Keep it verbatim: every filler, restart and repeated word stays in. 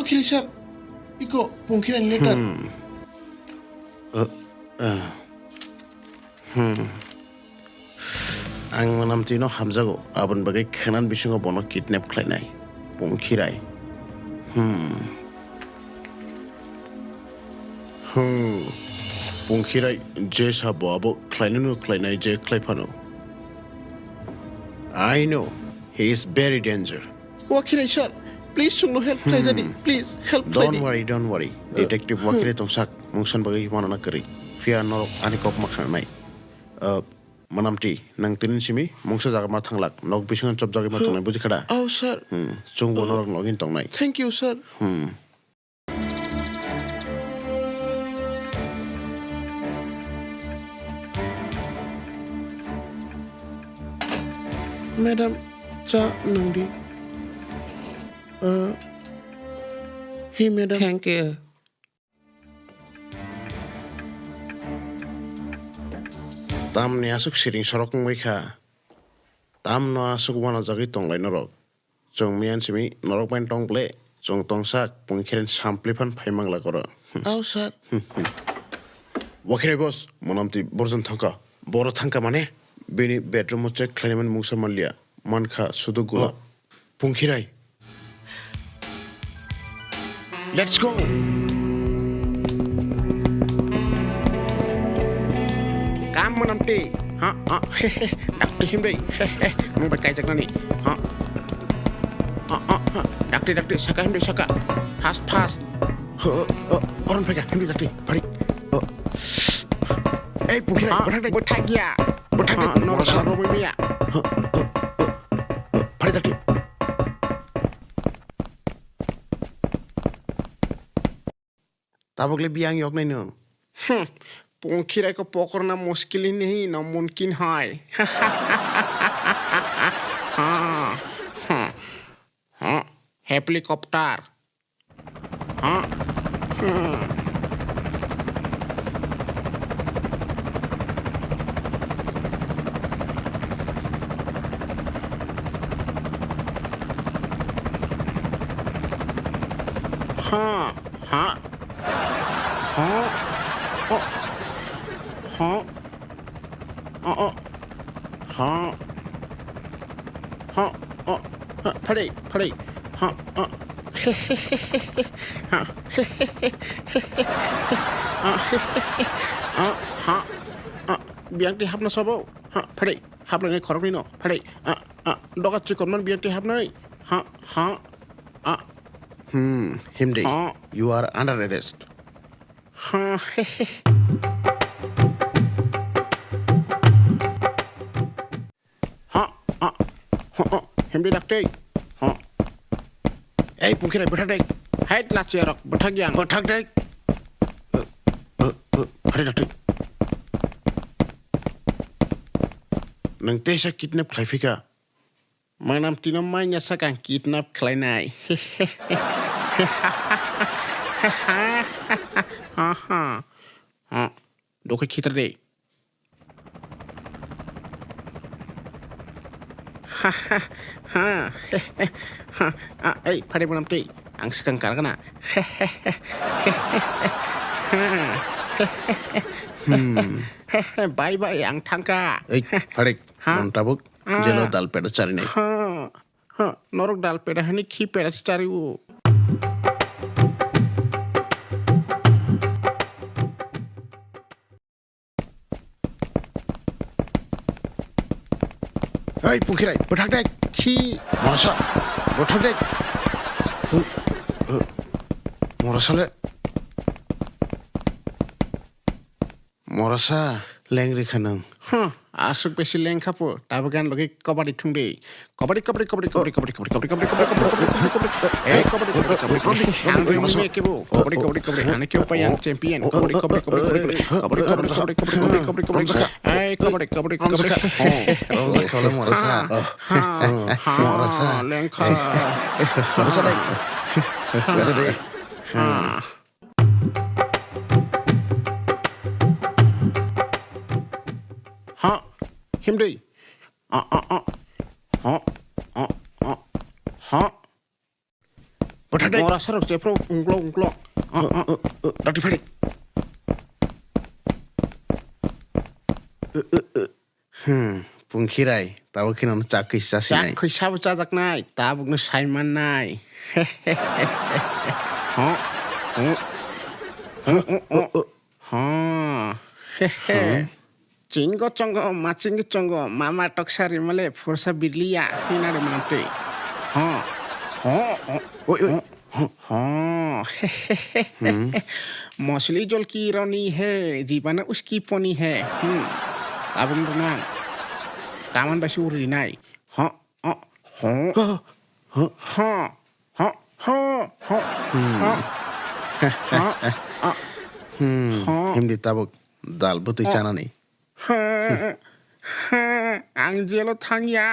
Kiri sir, iko Pungkhirai ni letter. Hmm. Uh, uh. Hmm. Ang Manamtwi no hamjago, aboni bagwi khwnani bisingo bono kidnap khlainai. Pungkhirai. Hmm. Hmm. Pungkhirai je sabo abo khlainano khlainai je khlai phano. I know he is very danger. Wakhirai sir, please chwngno help khlai jadi. Hmm. Please help khlai di. Don't worry, don't worry. Uh, Detective Wakhirai tongsak mungsan bagwi wanana kwrwi. Phiya norok ani kok ma khnanai. Uh, Manamtwi, nang tinin simi mungsa jaga ma thanglak. Nok bisingo chopjagwi ma tongnai, buji kha da? Oh, sir. Hmm, chwngbo norok nogin tongnai. Thank you, sir. Hmm. Madam, cha nangdi. Uh, hi, madam. Thank you. Tamni aswk siring sorok wngwi kha? Tamno aswk wanajagwi tonglai norok? Chwng miyan simi norok bai tong ble, chwng tongsak Pungkhirai sampli phan phai mangla koro. Aw, sir. Wakhirai boss, Manamtwi borjon thangka. Boro thangka mane? Bini bedroom o check khlainai mani mungsa manliya. Mankha sudu gula. Oh. Pungkhirai. Let's go. Kam Manamtwi. Ha, ha, he, he. Dakti himdei. He, he. Nung bai kaijak nani. Ha. Ha, ha, ha. Dakti, dakti. Saka himdei, saka. Fast, fast. Ho, ho, ho. Oron phaikha. Himdei dakti. Pharik. Ho. Ei, Pungkhirai. Ha, bwthak dei. Bwthak ya. Bwthak dei. Ha, no, morosa. Robo miya. Ho, ho, ho. Pharik dakti. Tabuk le biyang yoknai nwng. Hmm, Pungkhirai ko pokorna muskil nahi, na mumkin hai. Ha, ha, ha. Helicopter. Ha, ha. Ha, ha. Ha. Oh. Ha. Oh, oh. Ha. Ha. Oh. Ha. Pharik, pharik. Ha. Oh. Ha. Ha. Ha. Ha. Biyang twi hapna sabo. Ha. Pharik. Hapnai khoroknwi no. Pharik. Ah. Ah, doga chikonman biyang twi hapnai. Ha, ha, ah. Hmm, Himdi, ha. You are under arrest. Ha, he, he. Ha, ha, ha, ha, Himdi dakti. Ha. Ei, Pungkhirai, bwthak dei. Hai, tla chiyarok, bwthak yang. Bwthak dei. Eh, eh, eh, hari dakti. Nwng teisa kidnap khlai phika. Manam tino manya sakang kidnap khlainai. Ha, ha. Ha, dokhe khitar de. Ha, ha, ha. Ha, ah, ei, phari manam tei. Ang sakang kargana. Hmm. Bye bye, ang thangka. Ei, pharik, ha? Mon tabuk. Ah. Jelo dal peda chari nai. Ha, ha, norok dal peda hani khi peda chari u. Hei, Pungkhirai, bwthak dek. Khi. Morasa, bwthak dek. Huh, huh. Morasa le. Morasa lengri kha nwng. Huh, aswk besi lengkha po, tabuk ani logi kabadi thung de. Kabadi, kabadi, kabadi. Ei, kabadi, kabadi, kabadi. Ang rimi me kebo. Kabadi, kabadi, kabadi. Ani kebo payang champion. Kabadi, kabadi, kabadi. Ei, kabadi, kabadi, kabadi. Romjak kha le morasa. Ha, ha, ha, lengkha. Morasa dai. Morasa dai. Ha. Ha, Himdi. A, a, a. Ha, a, a. Ha. Bwthar dai. Ora sarok jephru ungklok ungklok. Ah, ah. Dakti phari. Hmm, pungkhirai, tabuk kheno chak kisa sinai. Chak kisa bo chajaknai, tabukno saimannai. Ho, ho, ho, ho, ho. Ho. Chingo chongo, machingo chongo, mama toksa rimale, forsa birliya, hinare manamtwi. Ho, ho, ho. Oi, oi. Ho. Ho. Hmm. Mosli jol ki roni hai, jibana uski poni hai. Hmm. Abang runang. Kaman basi uri nai. Ho, ho, ho. Ho. Ho. Ho. Ho. Ho. Hmm. Ho. Ho. Hmm. Ho. Himdi tabuk dal bwtwi chanani. Ang jelo thangya.